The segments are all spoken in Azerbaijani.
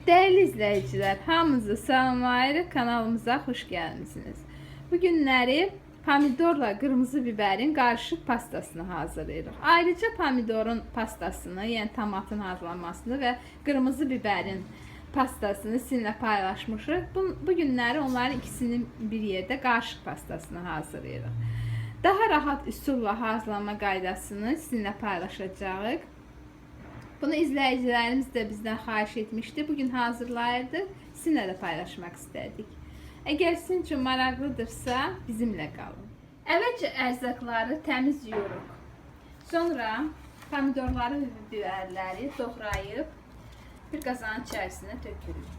Değerli izləyicilər, hamınızı salamlayırıq, kanalımıza xoş gəlmisiniz. Bu günləri pomidorla qırmızı bibərin qarışıq pastasını hazırlayırıq. Ayrıca pomidorun pastasını, yəni tomatın hazırlanmasını və qırmızı bibərin pastasını sizinlə paylaşmışıq. Bu günləri onların ikisinin bir yerdə qarışıq pastasını hazırlayırıq. Daha rahat üsulla hazırlanma qaydasını sizinlə paylaşacağıq. Bunu izləyicilərimiz də bizdən xahiş etmişdi. Bugün hazırlayırdıq. Sizinlə də paylaşmaq istədik. Əgər sizin üçün maraqlıdırsa, bizimlə qalın. Əvvəlcə ərzaqları təmiz yuyuruq. Sonra pomidorları və biberləri doğrayıb bir qazanın içərisinə tökürük.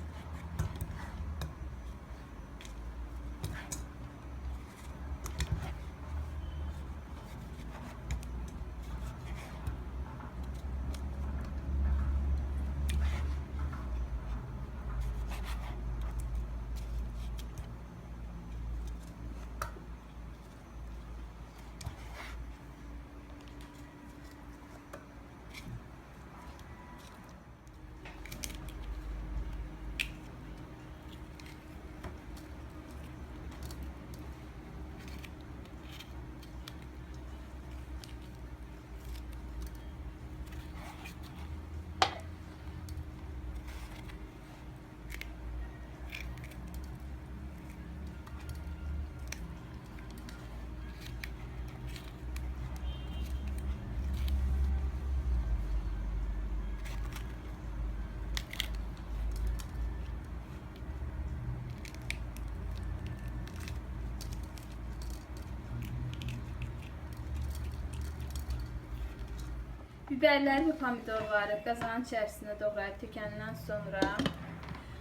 Biberləri və pomidorları qazanın içərisinə doğrayıb tökəndən sonra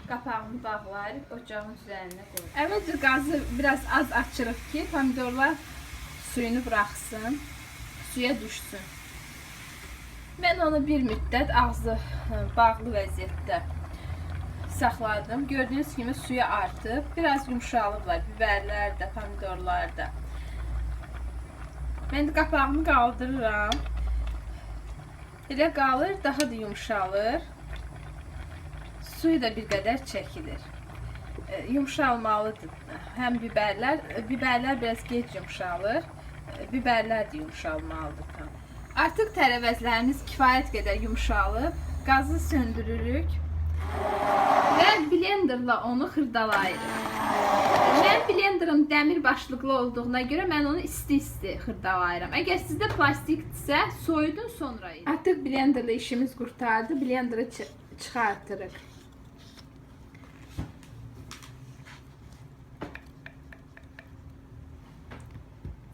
qapağını bağlayırıq, ocağın üzərinə qoyuruq. Əvvəlcə qazı biraz az açırıq ki, pomidorlar suyunu buraxsın, suya düşsün. Mən onu bir müddət ağzı bağlı vəziyyətdə saxladım. Gördüyünüz kimi suya artıb, biraz yumşalıblar biberlər də, pomidorlar da. Mən də qapağını qaldırıram. Elə qalır, daha da yumşalır. Suyu da bir qədər çəkilir. Yumşalmalıdır. Həm biberlər, biberlər biraz gec yumşalır. Biberlər də yumşalmalıdır tam. Artıq tərəvəzlərimiz kifayət qədər yumşalıb. Qazı söndürürük və blenderla onu xırdalayırıq. Mən blenderim dəmir başlıqlı olduğuna görə mən onu isti-isti xırdalayıram. Əgər sizdə plastikdirsə, soyudun sonra edin. Artıq blenderla işimiz qurtardı. Blenderı çıxartırıq.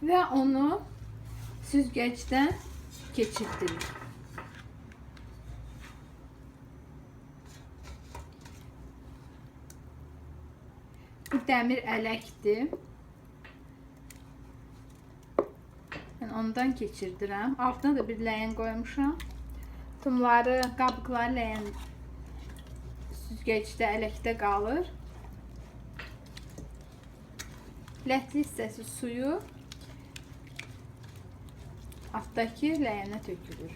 Və onu süzgəcdən keçirtirik. Bu dəmir ələkdir. Mən ondan keçirdirəm. Altına da bir ləyən qoymuşam. Tumları, qabıqları ləyən süzgəcdə, ələkdə qalır. Lətli hissəsi suyu altdakı ləyənə tökülür.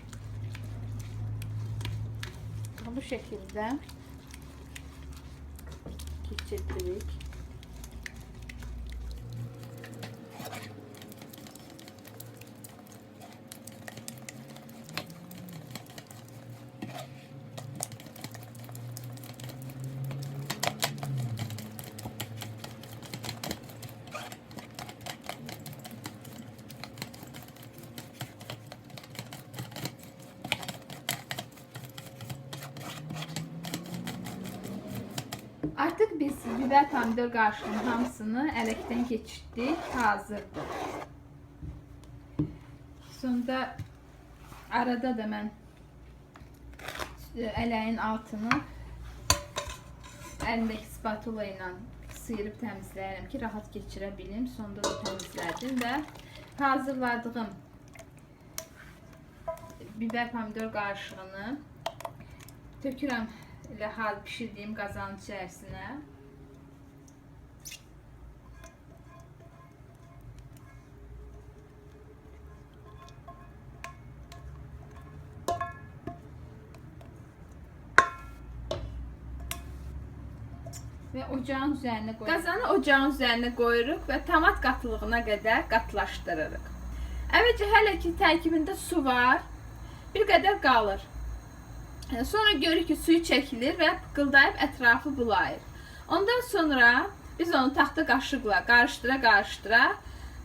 Bu şəkildə keçirdirik. Artıq biz biber pomidor qarışığının hamısını ələkdən keçirtdik, hazırdır. Sonda arada da mən ələyin altını əlimdəki spatula ilə sıyırıb təmizləyirəm ki, rahat keçirə bilim. Sonda da təmizlədim və hazırladığım biber pomidor qarışığını tökürəm elə hal pişirdiyim qazanın içərisinə. Və ocağın üzərinə qoyuruq. Qazanı ocağın üzərinə qoyuruq və tomat qatılığına qədər qatlaşdırırıq. Əvvəlcə hələ ki tərkibində su var, bir qədər qalır. Sonra görürük ki, suyu çəkilir və pıqıldayıb ətrafı bulayır. Ondan sonra biz onu taxta qaşıqla qarışdıra-qarışdıra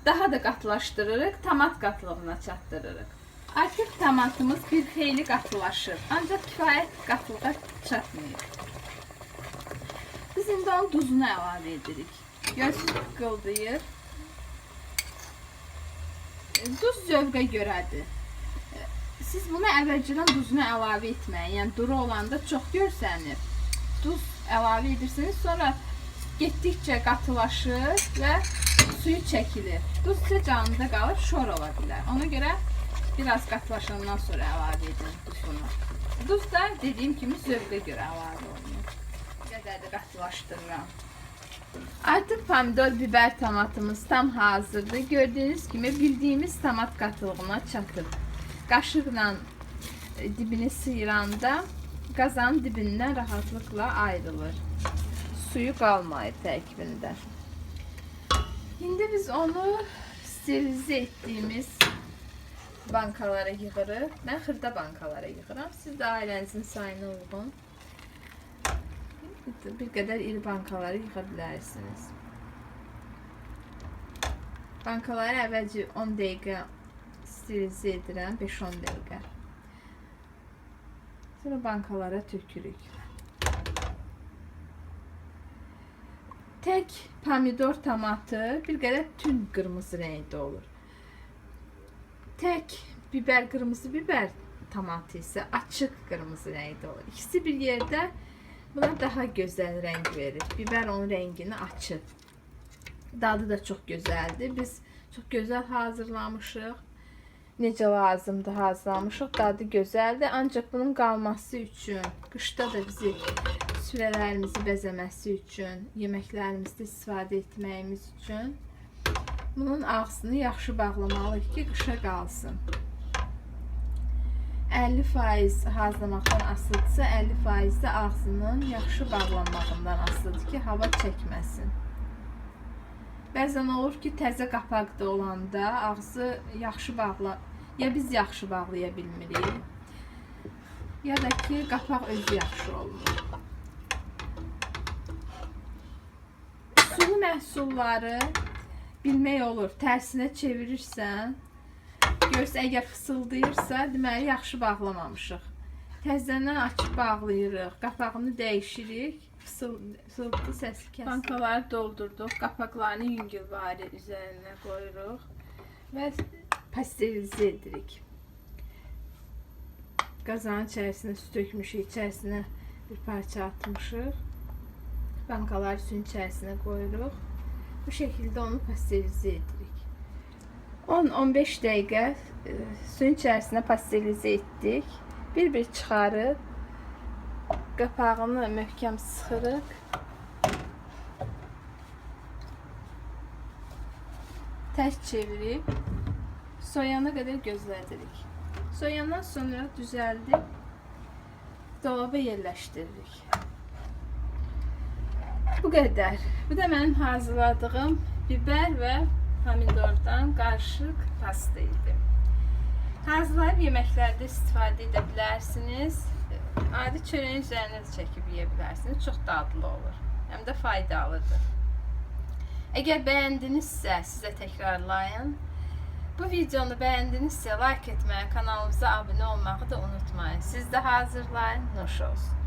daha da qatılaşdırırıq, tomat qatılığına çatdırırıq. Artıq tomatımız bir xeyli qatılaşır, ancaq kifayət qatılığa çatmayır. Biz indi onun duzunu əlavə edirik. Görürsünüz, pıqıldayır. Duz zövqə görədir. Siz bunu əvvəlcədən duzunu əlavə etməyin. Yəni duru olanda çox görsənir. Duz əlavə edirsiniz, sonra getdikcə qatılaşır və suyu çəkilir. Duz isə canında qalır, şor ola bilər. Ona görə biraz qatılaşandan sonra əlavə edin duzunu. Duz da dediyim kimi zövqə görə əlavə olunur. Bu qədər də qatılaşdırıram. Artıq pomidor, biber tomatımız tam hazırdır. Gördüyünüz kimi bildiyimiz tomat qatılığına çatıb. Qaşıqla dibini sıyıranda qazanın dibindən rahatlıqla ayrılır. Suyu qalmayır tərkibində. İndi biz onu sterilizə etdiyimiz bankalara yığırıq. Mən xırda bankalara yığıram. Siz də ailənizin sayına uyğun bir qədər iri bankalara yığa bilərsiniz. Bankaları əvvəlcə 10 dəqiqə sterilizə edirəm, 5-10 dəqiqə. Sonra bankalara tökürük. Tək pomidor tomatı bir qədər tünd qırmızı rəngdə olur. Tək biber, qırmızı biber tomatı isə açıq qırmızı rəngdə olur. İkisi bir yerdə buna daha gözəl rəng verir. Biber onun rəngini açır. Dadı da çox gözəldir. Biz çox gözəl hazırlamışıq. Necə lazımdır hazırlamışıq. Dadı gözəldir. Ancaq bunun qalması üçün, qışda da bizi süfrələrimizi bəzəməsi üçün, yeməklərimizdə istifadə etməyimiz üçün bunun ağzını yaxşı bağlamalıyıq ki, qışa qalsın. 50% hazırlamaqdan asılıdırsa, 50% də ağzının yaxşı bağlanmağından asılıdır ki, hava çəkməsin. Bəzən olur ki, təzə qapaqda olanda ağzı yaxşı bağla, ya biz yaxşı bağlaya bilmirik, ya da ki, qapaq özü yaxşı olmur. Sulu məhsulları bilmək olur. Tərsinə çevirirsən, görürsən, əgər fısıldayırsa, deməli yaxşı bağlamamışıq. Təzədən açıb bağlayırıq, qapağını dəyişirik, fısıltı səsi kəsir. Bankaları doldurduq, qapaqlarını yüngülvari üzərinə qoyuruq və pasterizə edirik. Qazanın içərisinə su tökmüşük, içərisinə bir parça atmışıq. Bankaları suyun içərisinə qoyuruq. Bu şəkildə onu pasterizə edirik. 10-15 dəqiqə suyun içərisinə pasterizə etdik. Bir-bir çıxarıb qapağını möhkəm sıxırıq. Tərs çevirib soyana qədər gözlədirik. Soyandan sonra düzəldib dolaba yerləşdiririk. Bu qədər. Bu da mənim hazırladığım biber və pomidordan qarışıq pasta idi. Hazırlayıb yeməklərdə istifadə edə bilərsiniz. Adi çörəyin üzərinə də çəkib yeyə bilərsiniz. Çox dadlı olur. Həm də faydalıdır. Əgər bəyəndinizsə, sizə təkrarlayın. Bu videonu bəyəndinizsə, like etməyi, kanalımıza abunə olmağı da unutmayın. Siz də hazırlayın. Nuş olsun.